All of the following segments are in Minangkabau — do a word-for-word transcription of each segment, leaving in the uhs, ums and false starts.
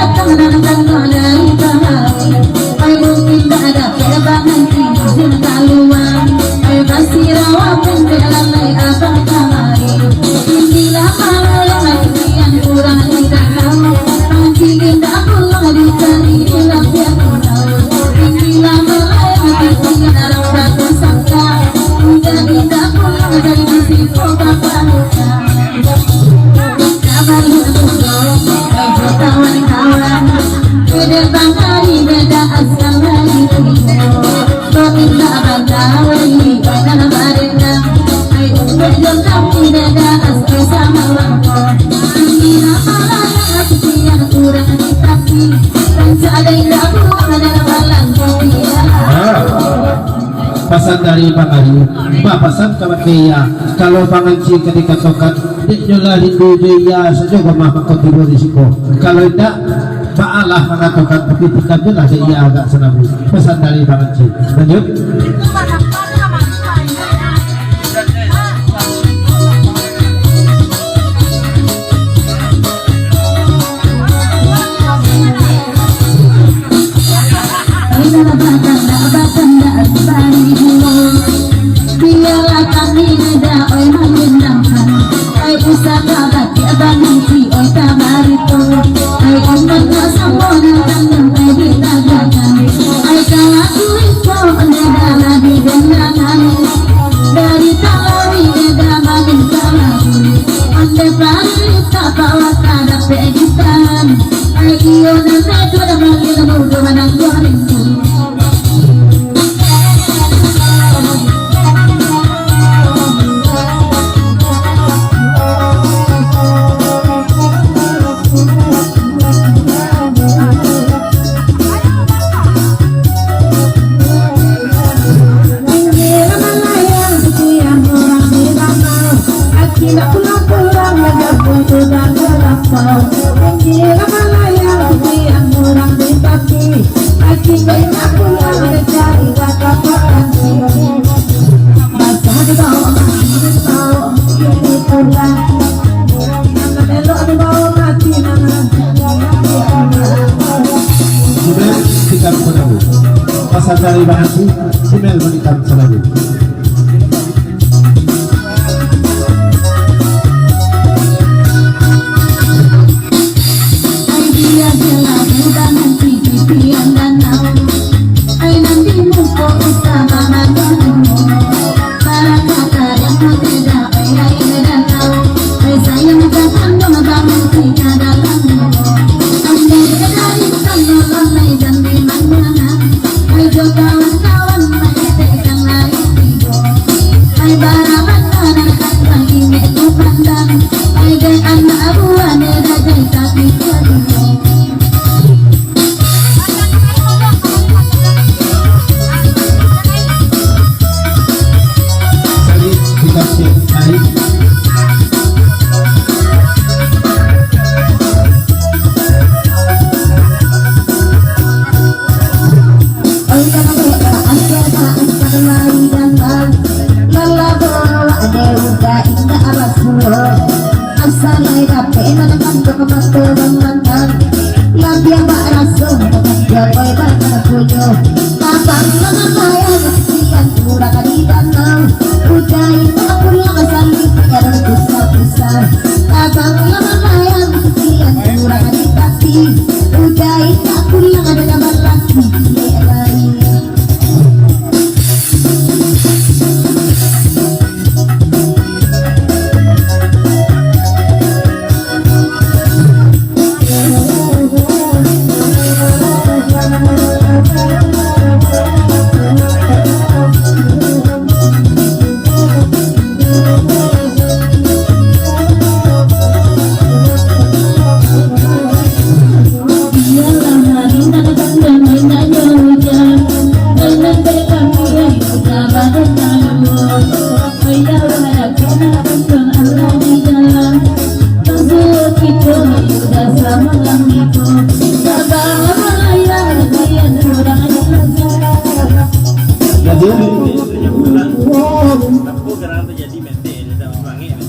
Datang nan datang dari kamari, ai mungkin dak dapek baganti izin kalua. Ai basirawa pendek lalai abang kamari. Inilah malayang hati yang kurang dikenal. Panci indak pulang dicari di lapiak pulau. Inilah malayang hati yang orang bagus sangka. Hujan indak pulang dari musim kota paluka. Ah. Pasan dari Bang Ari, bapasan kabake Iya, kalau Bang Anci ka dikatokan, dek nyo lah rindu jo Iya sajo, mah mako tibo di siko. Kalau indak, baalah mangatokan, tapi tikam jo lah dek Iya agak sanabu. Pasan dari Bang Anci. Lanjut. Sudah, kita menunggu. Pasan dari Bang Anci, Simel menikam selalu.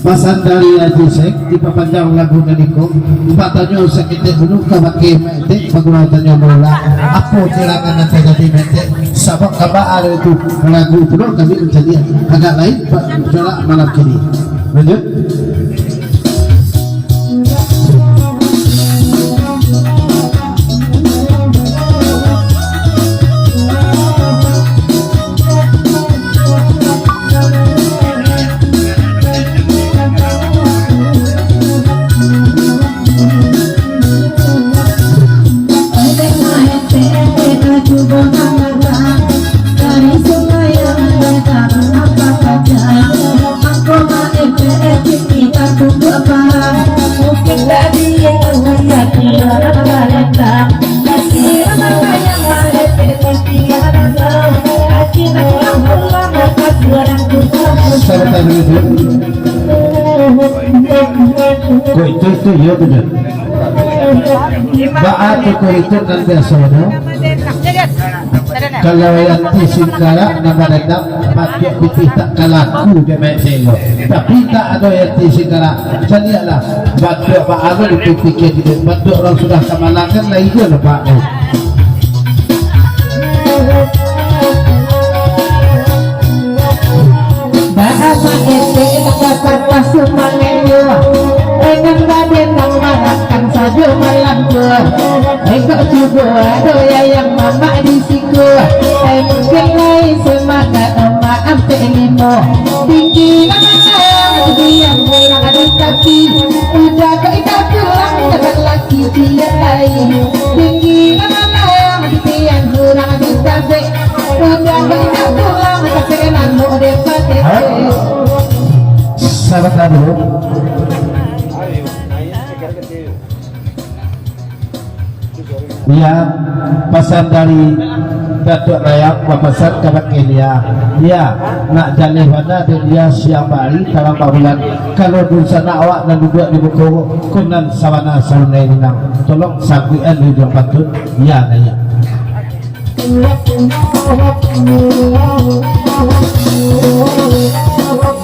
Pasan dari Haji Sek, dipapanjang lagu nan iko. Batanyo saketek dulu ka bakeh Mak Etek, bagurau tanyo maulah. Apo silangan nan tajadi Mak Etek? Sabab ka baa tu lagu pulo kami mancaliak. Agak lain, ba-, corak malam kini. Lanjut. Sabantak dulu, Jun. Kok itu, itu, iyo tu, Jun. Baa tu kok itu nan biasonyo? Kalau Yati Singkarak nan barendam, patuik pitih tak kalaku dek Mak Etek ko. Tapi tak ado Yati Singkarak. Caliaklah, patuik baa lo dipikian gitu. Patuik urang sudah kamalangan lai juo nampak tu. Bahasa Etek bakapatah sumangaik juo, dengan badan nan marakan sajo malam juo. Engkok cubo ado yayang mamak di siko, ai mungkin lai samakan mamak ampek limo. Tinggi nan malam, diam pulang di tapi, udah kok indak pulang, tak laki ciek lai. Tinggi nan malam, diam pulang di tapi, udah kok indak pulang, tapi lamuk dek pakai. Sabantak dulu. Iya, pasan dari Datuak Rayang bapasan kabake Lia. Lia, nak jaleh bana dek Lia siang bari tarang babulan. Kalau dunsanak awak nan duduak di muko ko nan sabana sabananyo minang, tolong sabuikan di ujuang pantun. Lia, naiak.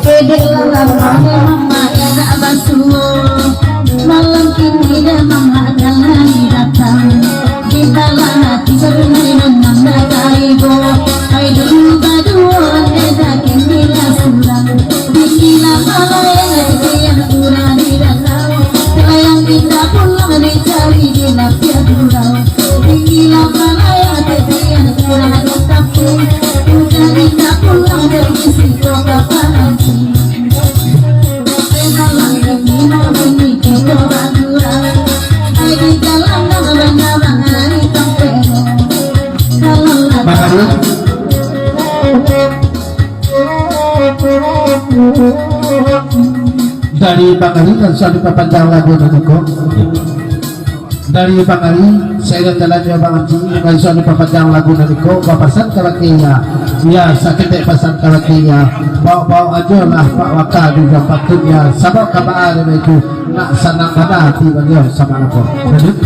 Dek lalamo mamak indak basuo, malam kini dek mamak nan lai datang. Di dalam hati sarumaik nan mandanga ibo, ai dulu baduo, dek kini lah surang. Di dalam malam hati yang kurang di dalam, sayang minta pulang dicari di lapiak gurau. Makasih. Dari Bang Ari, langsung dipapanjang lagu tu, Kok. Dari Bang Ari, sairing jalan jo Bang Haji, langsung dipapanjang lagu nan iko, bapasan kabake Lia. Lia, saketek pasan kabake Lia. Baok-baok ajo lah Pak Waka di ujuang pantun Lia. Sabab ka baa dek itu, nak sanang bana hati Baliau samo lapeh. Lanjut.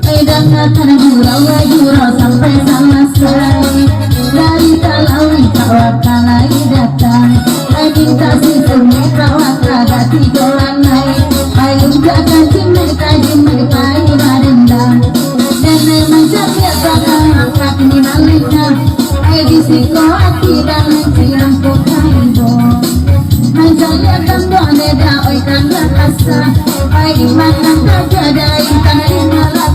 Ai dangkan gurau, gurau sampai salasai. Dari Talawi Pak Waka lai datang. Ai mintak si Sumeh Pak Waka dak tigo urang lai. Ai untuak ka Jimek, ka Jimek pai barendang. Dan ai mancaliak bakal makan di Malika. Ai di siko ati dan ai cirang ko kaibo. Ai caliak kanduang deda, oi kanduang kasa. Ai di makan tajadai, tanah di malam.